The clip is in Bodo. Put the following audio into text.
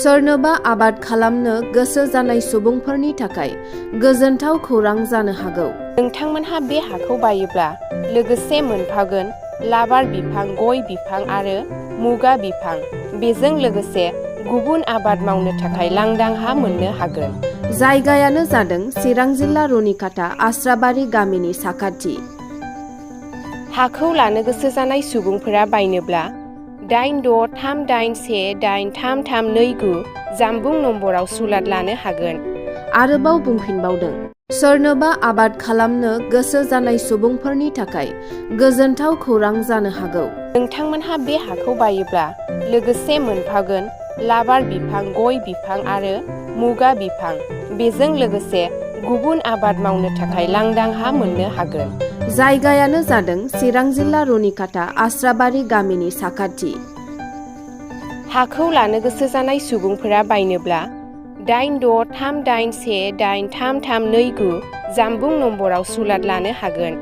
सोरनोबा आबाद खालामनो गोसो जानाय सुबुंफोरनि थाखाय गोजोनथाव खौरां जानो हागौ। नोंथांमोनहा बे हाखौ बायोब्ला लोगोसे मोनफागोन लाबार बिफां, गय बिफां आरो मुगा बिफां। बेजों लोगोसे गुबुन आबाद मावनो थाखाय लांदां हा मोननो हागोन। जायगायानो जादों चिरां जिल्ला रुनिकाटा आस्राबारि गामिनि साखाथि। हाखौ लानो गोसो जानाय सुबुंफोरा बायनोब्ला 8638183329 जानबुं नम्बराव सुलाद लानो हागोन। आरोबाव बुंफिनबावदों, सोरनोबा आबाद खालामनो गोसो जानाय सुबुंफोरनि थाखाय गोजोनथाव खौरां जानो हागौ। नोंथांमोनहा बे हाखौ बायोब्ला लोगोसे मोनफागोन लाबार बिफां, गय बिफां आरो मुगा बिफां। बेजों लोगोसे गुबुन आबाद मावनो थाखाय लांदां हा मोननो हागोन। जायगायानो जादों चिरां जिल्ला रुनिकाटा आस्राबारि गामिनि साखाथि। हाखौ लानो गोसो जानाय सुबुंफोरा बायनोब्ला 8638183329 जानबुं नम्बराव सुलाद लानो हागोन।